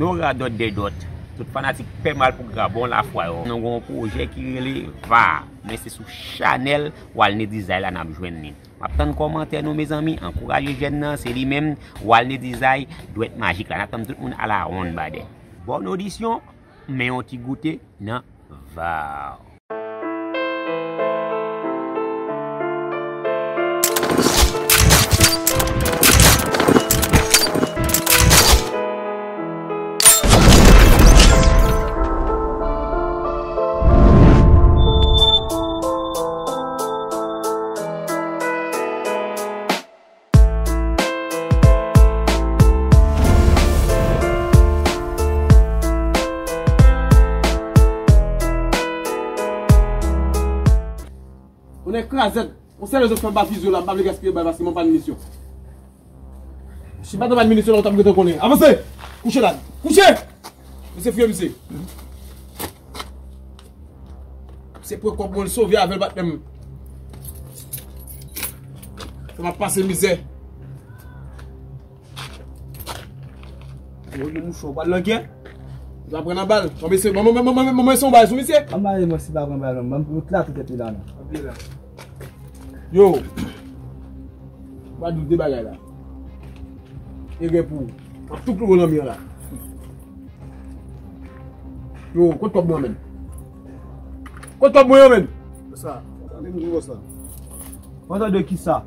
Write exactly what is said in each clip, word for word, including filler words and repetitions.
Yo radòt dèdòt, tout fanatik Pè Mal pou Gra bon lafwa yo. Nou gen yon pwojè ki rele Va, men se sou chanèl Walney Design la n ap jwenn li. M ap tann kòmantè nou, mezanmi, ankouraje jèn nan, se li menm, Walney Design, dwèt majik la. N ap tann tout moun alawonn, badè. Bòn odisyon, men yon ti goute nan Va. Ou nèg krazèt. Yon sèl rezon k fè m pa fize w la, m pa vle gaspiye bal paske mwen pa nan misyon. Si m pa t nan minisyon la, ou t ap gentan konnen. Avanse! Kouche la! Kouche! Misye fouye misye. Se pran kòb mwen l sove avè l patnè m. Fè m ap pase mizè. Ou gen mouchwa, ou pral nan gè? Ou ta pran nan bal. Mwen se, mwen, mwen, mwen, mwen, mwen se yon bal sou misye. Anba e mwen si pa pran bal non. Mwen wout la tout epi la non. Yo. Mwen di w de bagay la. E gen pou ou. Mwen ap tou kloure nan mi an la. Yo, kot kòb mwen menm? Kot kòb mwen yo menm? Sa, sa li m di konsa. Mwen tande kisa?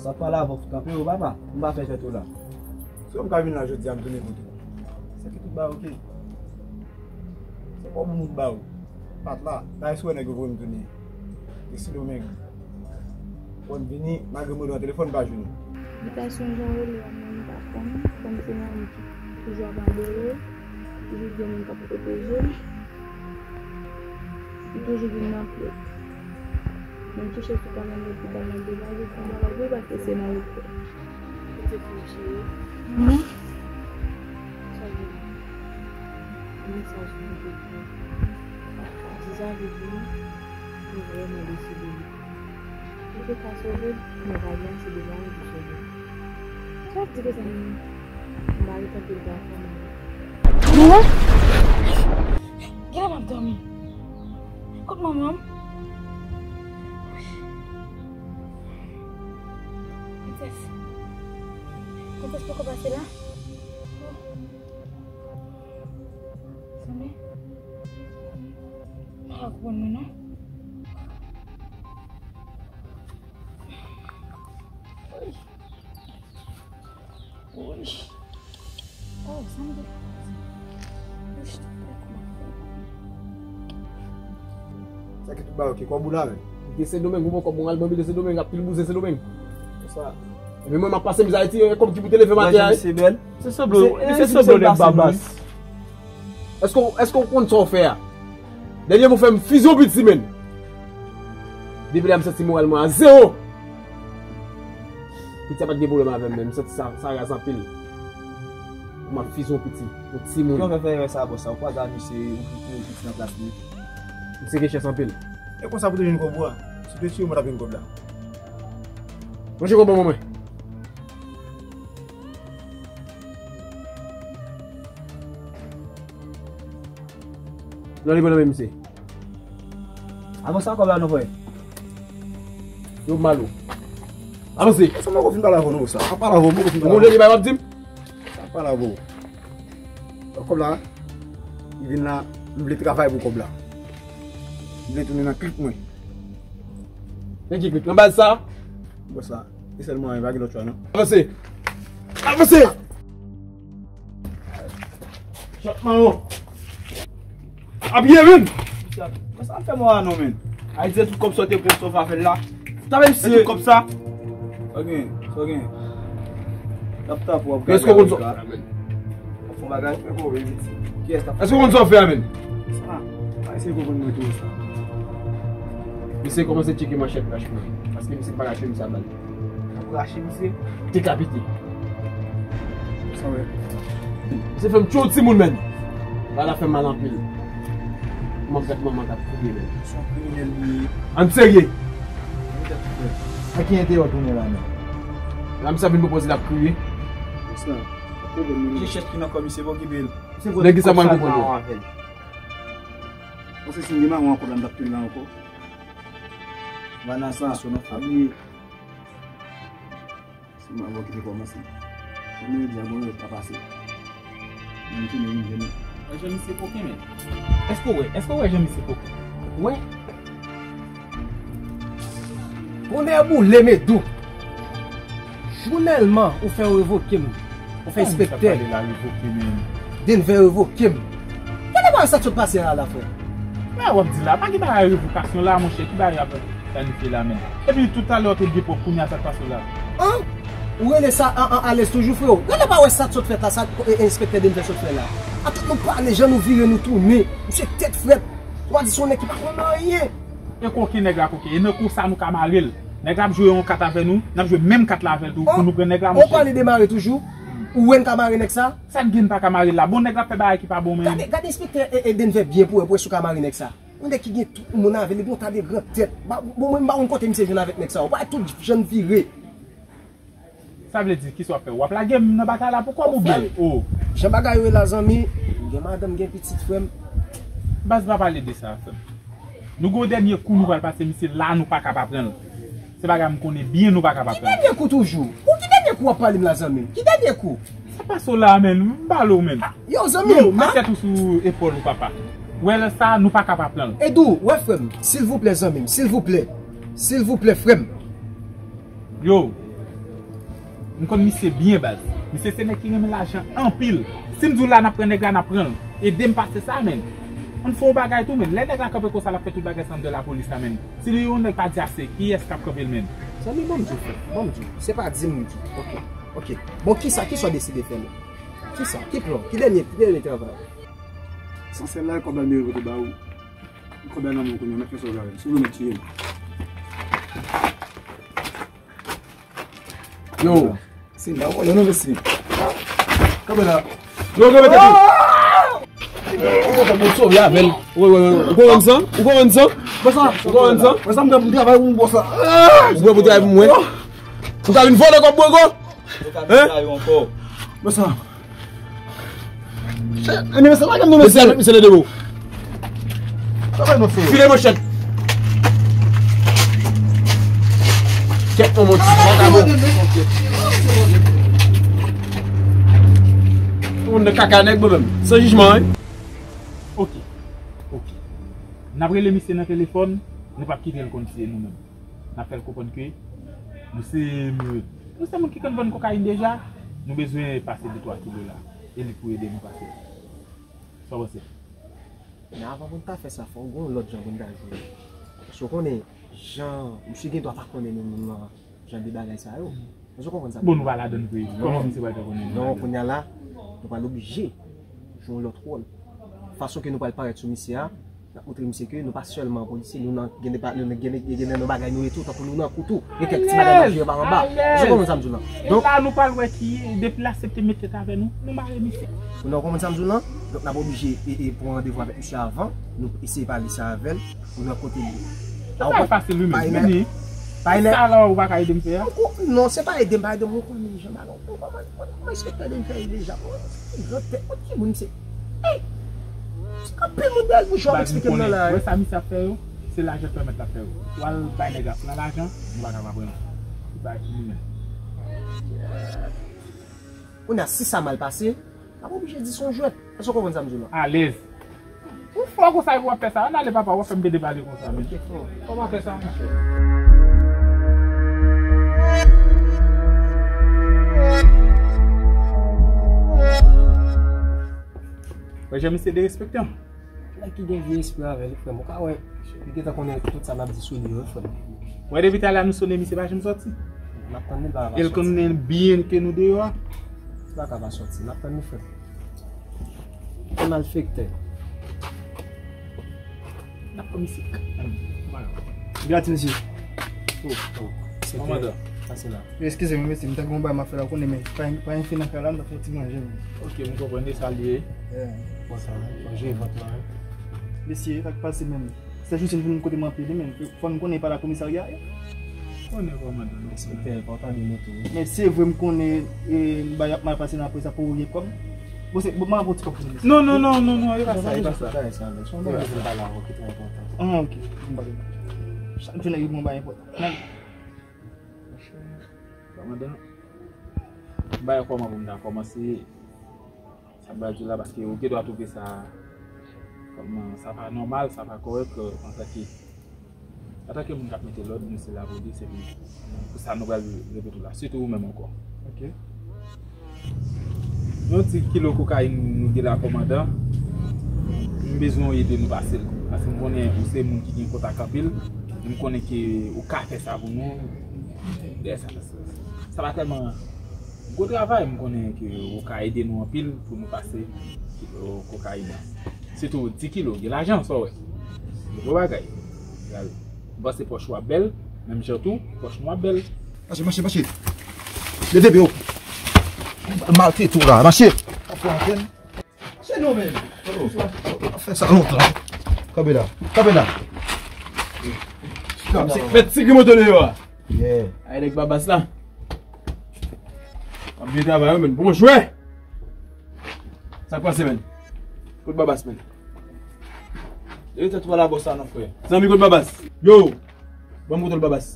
Sa pale avè w kanpe yo papa. M pa fè jwèt ou la. Si w ka vin la jodi a, m tounen kote w. Se ki tout ba ok. Se kòb ou m ba ou. Pat la, bay sou wè nèg yo voye m tounen. Te Sendomeng. Bon, vini, malgre mwen nan telefòn, pa jwenn ou. Bitasyon jan rele a, mwen m pa konn, kòm se yon moun ki toujou ap adore, toujou gen moun k ap pwoteje l, li toujou vin nan pye. Menm ti chèch ou ka mande pou ba nan degaje, pou bagay yo, paske se nan retrè. Kote pou l jere? Mhm. Sa vle di? Mesaj mwen te fè. Di sa vle di, mwen vrèman deside. Li te ka sove m, men pa gen ase de mwayen pou sove m. Sa vle di ke sa m mari tanpe l te afòme. Mwen? Kilè m ap dòmi? Kot manman m? Prensès. Prensès poko pase la? Sanble. M pa ka konprann mwen non. Woy. Woy. Oh, sanble. Sa ki tout ba ok, kòb ou la, men. Li te Sendomeng, ou bon kòb, bon albòm, li te Sendomeng, ap pil bouzen Sendomeng. Konsa. Epi mwen, m ap pase mizè Ayiti, e kòb ki pou te leve maten an. Se bèl. Se sanble, se sanble nèg babas. Èske, èske w konn sa w fè a? Dènye mo fè m fize yon piti menm. Depi lè a m santi moral mwen a zewo. Piti a pa t gen pwoblèm avè m, men m santi sa, sa raz anpil. Pou m ap fize yon piti, yon timoun. Kijan w fè fè erè sa, bòs la? Ou kwaze ak misye, ou fè yon piti nan plas li. Misye gen chans anpil. E konsa pou te jwenn kòb ou a? Si w te tiye, mwen t ap jwenn kòb la. Manje kòb ban mwen. Non, li pran nan men misye. Avanse ak kòb la non, frè. Yo mal ou. Avanse. Sa mwen konn fin pale avè w non, sa. Sa pale avè w, mwen konn fin pale avè w. Ou konn dènye bagay w ap di m? Sa pale avè w. Donk, kòb la, li vin la, m vle travay pou kòb la. M vle tounen nan klik mwen. Nan ki klik? Nan baz sa? Bòs la. Se sèl mwayen, pa gen lòt chwa, non. Avanse! Avanse! Chat mawon! Apiye, vin! Men sa fè mò a non, men. Ayiti, tout kòb sa w te pran, sa w fè avè l la. Sa menm si tout kòb sa. Sa w gen, sa w gen. Tap tap, w ap gade. Èske w konn sa w fè a, men? W ap fè yon bagay? Kiyès t ap fè? Èske w konn sa w fè a, men? Sa. Pa eseye konprann mwen tou, sa. Misye kòmanse tcheke manchèt lach mwen. Paske misye pa ka tcheke misye a bal. Ap rache misye? Dekapite. Sa wè. Misye fè m tchwe yon timoun, menn. Bagay la fè m mal anpil. M ap gad manman k ap kriye, menn. Se yon kriminèl li ye. Ann serye. Sa ki enterè w tounen la, menn? La, misye ap vin pran pòz li ap kriye. Sa. Ki chèch ki nan kò misye, pa okipe l. Nèg ki sa mwen konprann yo. Paske si m gen mawon ankò la, m t ap pil la ankò. Vanessa, son nan fami. Se mwen avè w ki te kòmanse. Kounye a, di a bon, yo pa pase. Mwen tounen vin jwenn ou. Wè jan misye koken, men. Èske w wè? Èske w wè jan misye koken? Ou wè? Bonè boule, Medou. Jounèlman, ou fè yo revoke m. Ou fè enspektè. Kòman sa pale la, revoke, men? Denver revoke m. Gade bagay sa t sot pase a la, frè. Sa w ap di la? Pa gen bagay revokasyon la, monchè. Ki bagay y ap planifye la, menm? Epi toutalè w te gen pwòp, kounye a sa k pase w la? An? Ou rele sa an, an alèz toujou, freo? Gade pa wè sa t sot fèt la, sa e, enspektè Denver sot fè la. A tout nou pale, jan nou vire, nou tounen. Misye tèt frèt. Ou pa di se yon nèg ki pa konn anyen. E koken nèg la koken. E nan kou sa nou ka mare l. Nèg la ap jwe yon kat avè nou, n ap jwe menm kat la avè l tou, pou nou pran nèg la, monchè. Ou pale de mare toujou? Ou wè n ka mare nèg sa? Sa n gen n pa ka mare l la? Bon, nèg la ap fè bagay ki pa bon, men. Gade, gade enspektè e, e Denver byen pou wè, pou wè si w ka mare nèg sa. Yon nèg ki gen tout moun avè l, li gen yon ta de gran tèt. Ba, bon, mwen m pa konn kote misye jwenn avèk nèg sa. Ou pa wè tout jan n vire. Sa vle di, kisa w ap fè? W ap lage m nan batay la pou kòb oubyen? Oh. Jan bagay yo ye la, zanmi, m gen madanm, m gen pitit, frè m. Baz, pa pale de sa, frè m. Nou gen yon dènye kou nou pral pase misye la, nou pa ka pa pran l. Se bagay m konnen byen, nou pa ka pa pran l. Ki dènye kou toujou? Ou ki dènye kou w ap pale m la, zanmi? Ki dènye kou? Sa pase w la, menn. M pale w, menn. Yo, zanmi, yo, met tèt ou sou epòl ou, papa. Wè lè sa, nou pa ka pa pran l. Edou, wè, frè m, silvouplè, zanmi m, silvouplè. Silvouplè, frè m. Yo, m konn misye byen, baz. Misye se nèg ki renmen lajan anpil. Si m di w la n ap pran nèg la, n ap pran l. Ede m pase sa, menn. Ann fè yon bagay tou, menn. Lè nèg la kanpe konsa, l ap fè tout bagay sa anndan lapolis la, menn. Si li yon nèg pa di ase, kiyès k ap kanpe l, menn? Zanmi, ban m di w, frè. Ban m di w. Se pa di m di w. Oke, oke. Bon, kisa, kisa w deside fè, menn? Kisa? Ki plan? Ki dènye, ki dènye travay? Esansyèl la, kòb la m te repote ba ou. Kòb la nan men w kounye a, mèt fè sa w vle avè l. Si w vle, mèt tiye m. Yo. Se la, w konnen nou mesye. Kanpe la. Yo, kanpe tèt ou. Ou konprann, nou sove avè l. Ou konprann sa? Ou konprann sa? Ou konprann sa? Mwen sa m pran pou travay pou m bòs la. Ou pran pou travay pou mwen? Ou ka vin vòlè kòb mwen ankò? Hein? Mwen sa. Anivèsè, lage m nan mesye. Mesye, mesye, lede mo. File manchèt. Kèt non, mon ti. Moun nan kaka nèg mwen menm. San jijman, wi. Ok. Ok. N ap rele misye nan telefòn, nou p ap kite l konn si se nou menm. N ap fè l konprann ke nou se, nou se moun ki konn vann kokayin deja. Nou bezwen pase de twa kilo la. E li pou ede nou pase. Sa w panse? Men avan pou n ta fè sa, fò w gen yon lòt jan pou n ta jwe. Paske w konnen, jan, misye gen dwa pa konnen nou menm nan jan de bagay sa yo. Èske w konprann sa? Bon, nou pa ladann vre. Kòman misye pral fè konnen nou ladann? Non, kounye a la, nou pral oblije jwe yon lòt wòl. Fason ke nou pral parèt sou misye a, n ap montre misye ke nou pa sèlman polisye, nou nan, gen de pa, nou gen de, gen de nan bagay nou ye tou, tankou nou nan kou tou. Gen kèk ti bagay n ap jere pa anba. Èske w konprann sa m di w lan? Donk, e la, nou pral wè ki, depi l aksepte met tèt avè nou, nou mare misye. Kounye a, w konprann sa m di w lan? Donk, n ap oblije e, e pran randevou avèk misye avan, nou eseye pale sa avè l. Ou nan kote li. Sa pa fasil, wi, men. Vini. Sa la, ou pa ka ede m fè a? Non, se pa ede m, pa ede m, ou konnen jan bagay. Ou konnen, ou konnen, ou konnen, se tande m fè deja. Ou se gran tèt, ou ki moun se. Ey! Se anpil moun dèyè l bouch w ap eksplike m nan la. Wè sa misye ap fè yo? Se lajan k pèmèt l ap fè yo. Ou al bay nèg la plan lajan, nou pa ka pa pran. Li bay pou li menm. Kounye a, si sa mal pase, n ap oblije di se yon jwèt. Èske w konprann sa m di w lan? Alèz. Ou fò konsa, w ap fè sa. Ann ale, papa, w ap fè m pede pale konsa, men. Ok, frè. Kòman fè sa, monchè? Wè jan misye derespektan. Nèg ki gen vye espri avè li, frè m, ou ka wè, li gentan konnen tout sa n ap di sou li yo, wi, frè m. Wè, depi talè a nou sonnen, misye pa janm sòti. N ap tann li, l pa ka pa sòti. E l konnen byen ke nou deyò a. Li pa ka pa sòti, n ap tann li, frè m. Yon malfektè. N ap pran misye. Gati, mesye. Oh, oh. Kòmandan. Pase la. Eskize m, mesye, m ta gen yon bagay m ap fè la, ou konnen, men pa, pa anyen fè nan kay la, m ta fè yon ti manje, men. Ok, m konprann, e sa l ye. Yeah. Bon, sa, manje vant la, wi. Mesye, sa k pase menm? Se jounen pou m kote m ap ede, men fò n konnen pa la komisarya. Konnen kòmandan, nou konnen. Enspektè, pa w tande nou tou, wi. Men se vre m konnen, e, bagay ap mal pase nan apre sa pou ou gen kòb. Bon, se, bon, mwen pou ti kòb pou nou. Non, non, non, non, non, e pa sa, e pa sa. Bagay sa, men, se yon bagay ki pa la, ki trè enpòtan. Ah, ok. Bon, bagay. Chak jou nèg yo gen yon bagay enpòtan. Nan. Monchè, kòmandan, m pa wè kòman pou m ta kòmanse sa m pral di w la, paske ou gen dwa twouve sa kòman sa pa nòmal, sa pa kòrèk, euh, antanke Antanke moun k ap mete lòd, nou se la pou di, se pou, pou sa nou pral repete la. Sitou ou menm ankò. Ok. Yon ti kilo kokayin nou gen la, kòmandan. M bezwen w ede nou pase l. Paske m konnen ou se moun ki gen kontak anpil. M konnen ke ou ka fè sa pou nou. Dèyè sa, sa, sa pa tèlman gwo travay. M konnen ke ou ka ede nou anpil pou nou pase kilo kokayin nan. Sitou di kilo, gen lajan, sa w wè. Gen gwo bagay. Gade. M panse pòch ou ap bèl, menm jan tou, pòch nou ap bèl. Mache, mache, mache. Leve pye w. Maltrete w la, mache. Ap fè antèn. Mache non, men. Ap fè sa lontan. Kanpe la. Kanpe la. Mèt ti ki moto deyò a. Yeah. Ay, nèg Babas la. Ap byen travay, wi, men. Bon jwè. Sa k pase, men? Kot Babas, men? Depi tèt ou pa la bò sa non, frè. Zanmi, kot Babas? Yo! Ban m kontwòl Babas.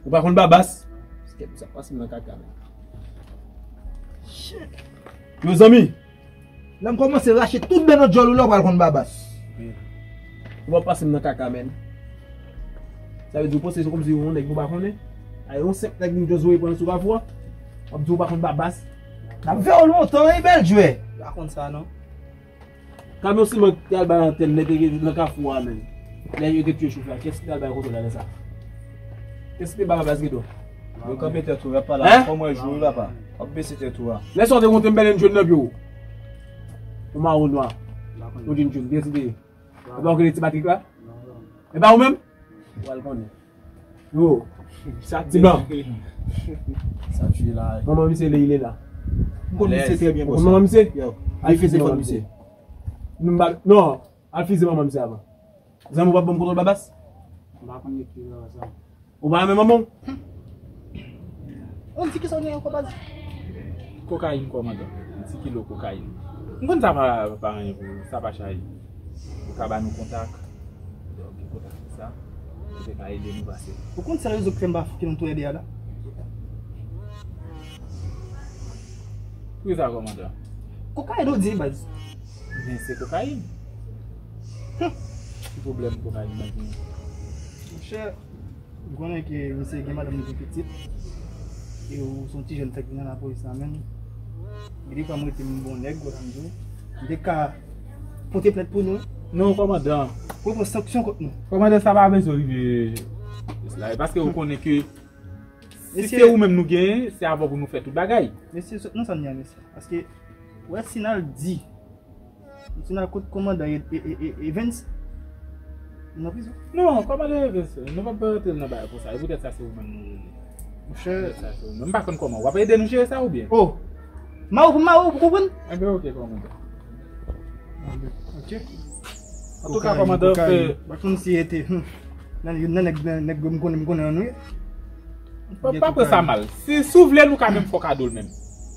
Ou pa konn Babas? Skèt, sa k pase nan kaka, men? Shit. Yo, zanmi! Lè m kòmanse rache tout bènò djòl ou la, ou pral konn Babas. Ou pa pase m nan kaka, men. Sa vle di ou panse se kòmsi yon nèg nou pa konnen? A yon senp nèg nou just voye pran sou Kafou a? W ap di ou pa konn Babas? N ap veye w lontan, wi, bèl jwè. Pa konn sa, non. Kamyon siman ki al bay antèn lè te gen nan Kafou a menm. Lè yo te tiye chofè a, kiyès ki t al bay kontwòl la lè sa? Kiyès ki te bay Babas Gedo? Yo kanpe tèt ou, y ap pale avè w, fò m wè jou wi papa. W ap bese tèt ou a. Lè sa w te monte m bèlen jòn nan pye w. Ou mawon nwa. Ou jòn jòn, kiyès ki te ye? E pa ou ki rele ti Patrik la? E pa ou menm? Ou al konnen. Yo, sa ti blan. Sa ti la. Manman misye le, il est là. M konn misye trè byen, bòs. Manman misye? Yo. Al fize fon misye. Non, al fize manman misye avan. Zanmi w p ap ban m kontwòl Babas? M pa konn ki Babas sa. Ou pa renmen manman w? On di ki sa w gen ankò, baz? Kokayin, kòmandan. Yon ti kilo kokayin. M konn sa pa, pa anyen pou ou, sa pa chaje. Ou ka ba nou kontak. Donk, gen kontak pou sa. Ou te ka ede nou pase. Ou konn sèl rezon ki fè m pa fouke nan twò ede a la? Poukisa, kòmandan? Kokayin ou di, baz. Men se kokayin. Hum. Ki pwoblèm kokayin nan genyen? Monchè, ou konnen ke misye gen madanm, li gen pitit. E ou se yon ti jèn fèk vin nan lapolis la menm. Gen de fwa m rete m bon nèg, ou konn sa m di w. M te ka pote plent pou nou. Non, kòmandan. Pou pran sanksyon kont nou. Kòmandan, sa pa bezwen rive jis la. E paske ou konnen ke si se ou menm nou genyen, se avè w pou nou fè tout bagay. Mesye, sot nan sa n ye a, mesye. Paske, ou wè, si n al di, si n al kot kòmandan E-, E-, E-, E-, Evens, nou nan prizon. Non, kòmandan Evens, nou p ap rantre nan bagay konsa. E poutèt sa, se ou menm nou rele. Monchè. Poutèt sa, se ou menm. M pa konn kòman. W ap ede nou jere sa oubyen? Oh! Mawon pou mawon, ou konprann? Enben, oke, kòmandan. Enben, oke. Antouka, kòmandan, frè. Pa konn si ete, hmm. Nan, nan nèg, nan nèg, m konnen, m konnen ann wi. Pa, pa pran sa mal. Si, si w vle, nou ka menm fè w kado l menm.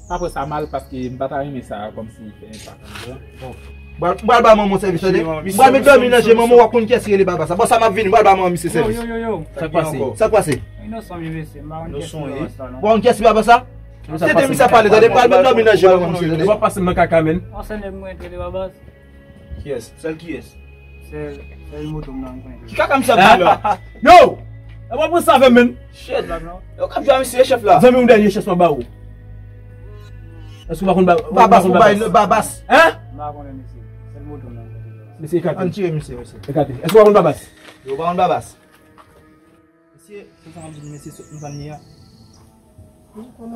Pa pran sa mal, paske m pa ta renmen sa kòmsi fè enpak andedan. Bon. M pral, m pral ba manman w sèvis, tande? M pral met dòmi nan je manman w, w ap konn kiyès ki rele Babas sa. Bon, sa m ap vini, m pral ba manman misye sèvis. Yo, yo, yo, yo. Sa k pase? Sa k pase? Inosan, vye mesye, m pa konn kiyès ki rele Babas sa, non. Bon, kiyès ki Babas sa? Se te misye ap pale, tande, m pral met dòmi nan je manman misye, tande? Ou pa pase m nan kaka, menn. Ansanm nèg mwen rele Babas. Kiyès? Sèl kiyès? Sèl, sèl moto m nan mwen. Ki kaka misye ap di la? Yo! E pa pran sa avè m, menn. Shit. Yo k ap jwe a misye, chèf la. Zanmi w dènye chans m ap ba ou. Èske w pa konn Ba-, Babas, ou pa konn Babas? Babas. Hein? M pa konnen misye. Sèl moto m nan mwen. Misye ekate. Ann tire misye, mesye. Ekate. Èske w pa konn Babas? Yo, w pa konn Babas. Mesye, se sa m ap di nou, mesye, sot nan sa n ye a.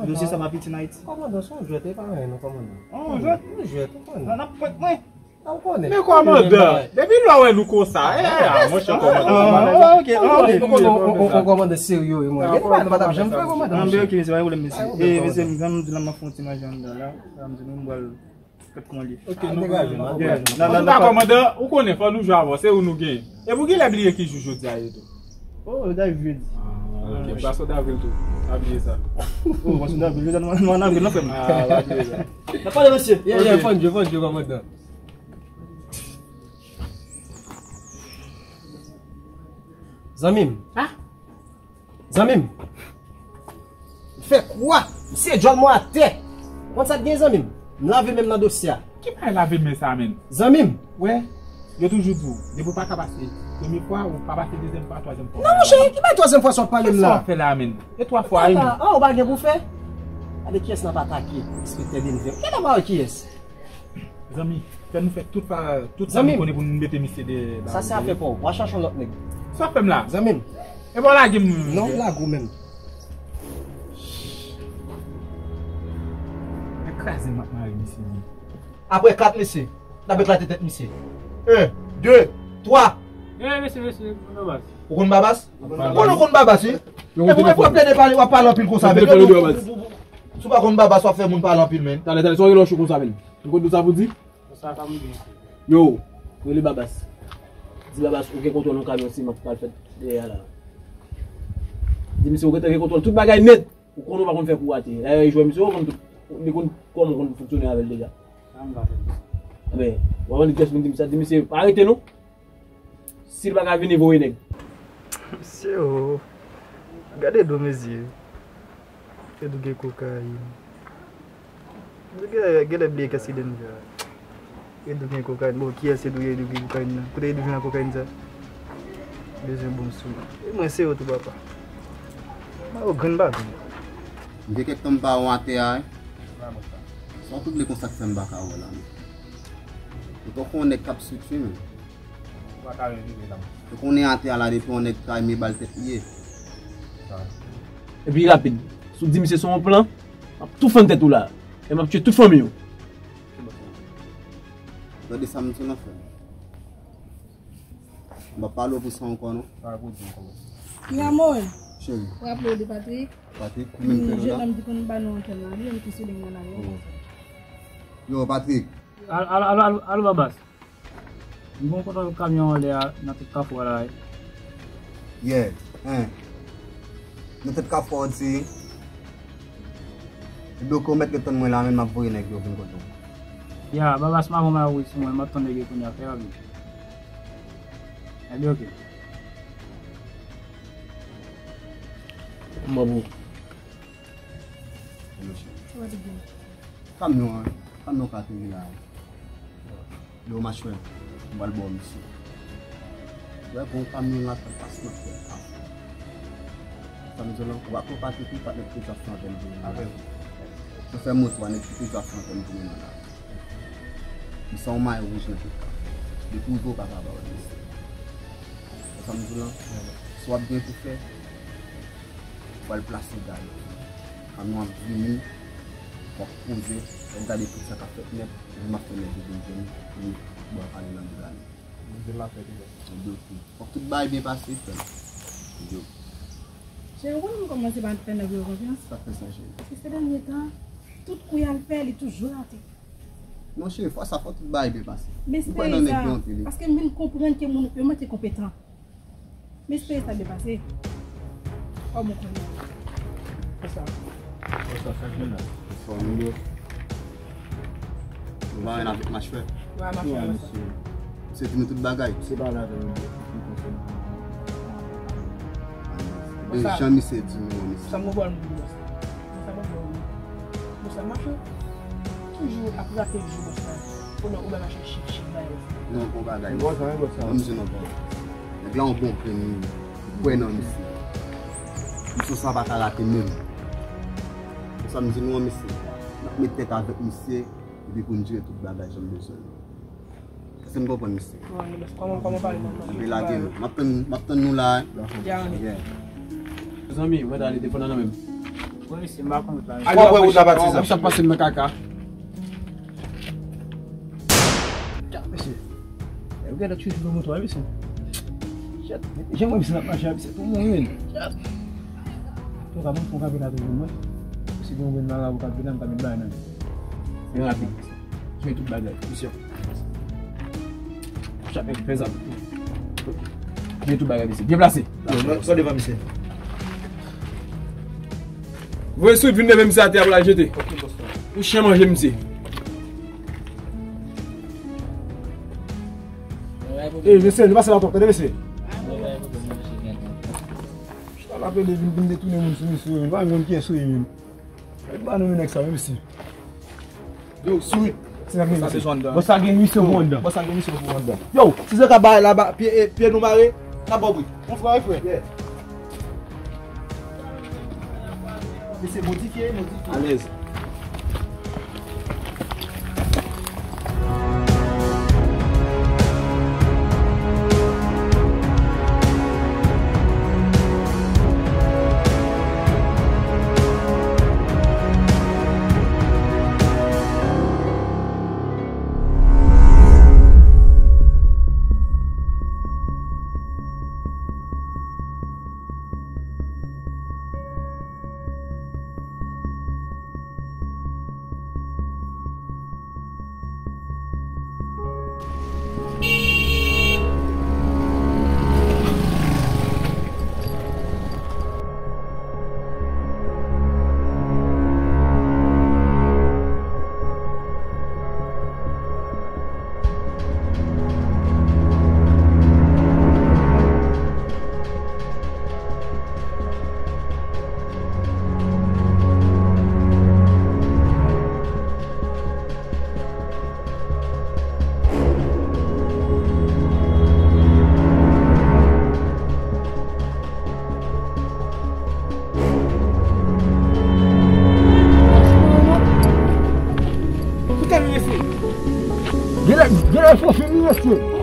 Dosye sa pa piti nan Ayiti. Kòmandan, se yon jwèt, e pa anyen non, kòmandan. Oh, yon jwèt? Yon jwèt, ou konnen. Nan, n ap prank mwen. A, ou konnen. Men kòmandan, depi lè w wè nou konsa, eh, ah, monchè, kòmandan. Ah, ok, ah, ok. Ou konnen, ou, ou, ou kòmandan serye, wi, mwen. Gen bagay nou pa t ap janm fè, kòmandan. Ah, men ok, mesye, pa gen pwoblèm, mesye. Eh, mesye, m, jan m di la, m ap fè yon ti manje anndan la. Sa m di nou, m pral fè kòman li. Ok, nou, nou, nou, nou, nou. Antouka, kòmandan, ou konnen, fò nou jwe avè w, se ou nou genyen. E pou genlè bliye ki jou jodi a ye tou. Oh, jodi a jedi. Ah, ok, pase w davril tou. Pa bliye sa. Oh, paske nan vil, nou nan vil, non, frè m. Ah, pa bliye sa. N ap pale, mesye. Yeah, yeah, fòn, je, fòn, je, kòmandan. Zanmi m. Ah? Zanmi m. M fè kwa? Misye djòl mwen atè. Konn sa k gen, zanmi m? M lave men m nan dosye a. Ki bagay lave men sa, menn? Zanmi m. Wè, yo toujou di w, depi w pa ka pase premye fwa, ou pa pase dezyèm fwa, twazyèm fwa. Non, monchè, ki bagay twazyèm fwa sa w ap pale m la? Sa w ap fè la, menn? E twa fwa, wi, menn. Ah, ou pa gen pou fè? Gade kiyès n ap atake, enspektè Denvè. Gade w pa wè kiyès? Zanmi, fè nou fè tout pa, tout sa nou konnen pou nou mete misye de la. Sa se afè pa w. W a chache yon lòt nèg. Sa w ap fè m la? Zanmi m. E pa w lage m. Non, m lage w menm. Mwen kraze m ap mare misye, wi. Apre kat, mesye, n ap eklate tèt misye. En, de, twa. Eh, mesye, mesye, konn Babas. Ou konn Babas? Ou konn, ou konn Babas, wi. Epi w ap plede pale, w ap pale anpil konsa, men. Si w pa konn Babas, w ap fè moun pale anpil, men. Talè, talè, sa w rele yon cho konsa, men? Ou konn tout sa pou di? Konsa ka mouri. Yo, rele Babas. Di Babas, ou gen kontwòl yon kamyon siman ki pral fèt dèyè a la. Di misye, ou gentan gen kontwòl tout bagay nèt. Ou konnen ou pa konn fè kou rate. Dayè, jwè misye, ou konn tout. Li konn kòman ou konn fonksyone avè l deja. Sa m ka fè? Enben, w ap annik jès vin di misye, di misye, pa rete non. Si l pa ka vini, voye nèg. Mesye, o. Gade do mesye. Edou gen kokayin. Edou gen, genlè bliye kiyès ki Denvè a. Edou gen kokayin. Bon, kiyès Edou ye, Edou gen kokayin nan? Kote Edou jwenn kokayin sa? Bezwen bon sou. E mwen se yo tou, papa. Mwen o grenn baton. M gen kèk tan m pa wè w atè a, wi. Sa w tou vle konsa k fè m pa ka wè w la, men. Ou tonton yon nèg k ap switche, men. Ou pa ka rive la. Ou konnen atè a la depi yon nèg kay men bal tèt li ye. Epi rapid, si w di misye se yon plan, m ap tou fann tèt ou la. E m ap tye tout fanmi w. Gade sa m di w nan fè. M pa pale w pou sa ankò non. Mi amor. Cheri. Ou raple w de Patrick? Patrick, ou menm ki la? Jennonm ki konn ba nou antèn la, li menm ki sou liy nan la, wi. Yo, Patrick. Alo, alo, alo, alo, Babas. M gon kontwòl kamyon anlè a nan tèt kafou a la, wi. Yeah, en. Nan tèt kafou a, w di. Ebyen, ok, ou mèt ret tann mwen la, men m ap voye nèg yo vin kote w. Ya, Babas, m ap voye sou mwen, m ap tann nèg yo kounye a, fè rapid. Ebyen, ok. Mwen bon. Kamyon an, kamyon ka ateri la. Yo, machwè, m pral ba w misye. Wè, gon kamyon la k ap pase nan tèt kafou. Sa m di w lan, w ap pase tou, pa nèg ki toujou ap fè antèn vini nan la. Chofè moto a, nèg ki toujou ap fè antèn vini nan la. Misye yon may wouj nan tèt kafou. Depi w rive, w pa ka ba w misye. Sa m di w lan, si w ap gen pou fè, w al plase gari. Kamyon ap vini, w ap poze, w ap gade tout sa k ap fèt nèt, epi m ap fè nèg yo vin jwenn nou, pou nou ba w pale nan gari. Mwen vin la fè deja. Ebyen, ok. Fòk tout bagay byen pase, frè m. Yo. Cheri, ou konnen m kòmanse pa fè nèg yo konfyans. Sa fè sa, cheri. Paske se dènye tan, tout kou y al fè, li toujou rate. Non, cheri, fwa sa, fò tout bagay byen pase. M espere sa, paske m vin konprann ke moun yo manke konpetan. M espere sa byen pase. Kòman ou konnen? Konsa. Konsa, sa k gen la? Fòm yo. Nou pa anyen avèk machwè. Wè, machwè, wè sa. Se di nou tout bagay. Se pa la, nou konsène. Konsa. Jan misye di nou an, misye. Sa m konprann nou di konsa. Konsa, konprann nou. Konsa, machwè. Toujou ap rate jou konsa. Pandan ou bay machwè chif, chif, bay. Non, bon bagay. Bon sa, bon sa. Ban m di nou bon. Nèg la yon bon grenn moun. Kwè nan misye. Misyon sa pa ka rate menm. Konsa m di nou an, mesye. N ap met tèt avèk misye, epi pou n jere tout bagay jan m bezwen. Èske n konprann, mesye? Kòman, kòman pale nan. Epi lage nou. M ap tann, m ap tann nou la, wi. Yeah. Mezanmi, mwen ta ale telefòn nan nan men m. Wi, mesye, m pa konn wout la. Wè, wè, wout la pati sa. Sa pase m nan kaka. Tcha, mesye. Yo genlè tchwit nan moto a, mesye. Shit. Jan mwen misye nan mache a, misye tou mouri, men. Shit. Yo ka ban m fon kafe la tou pou mwen. Si gen yon grenn marabu k ap vin la, m ka met bagay nan li. Byen rapid. Byen tout bagay, misye. Chapèl, fè zam. Byen tout bagay, misye. Byen plase. Yo, sò devan, misye. Voye Sweet vin leve misye atè a pou l al jete. Ok, bòs la. Yon chen manje misye. Ey, mesye, nou pase la twòp, tande, mesye. Chita la pede vin, vin detounen moun sou misye, menm. Pa menm konn kiyès ou ye, menm. Ba nou nèg sa, menm, mesye. Yo, Sweet. Se sa k gen misye. Bòs la gen misyon pou anndan. Bòs la gen misyon pou anndan. Yo, si se ka bay la, ba, pye, eh, pye nou mare, n ap ba w bri. Yon frè, frè. Yeah. Mesye, modifye, modifye. Alèz. Genlè, genlè fò fini, mesye.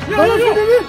Yo, yo, yo, yo.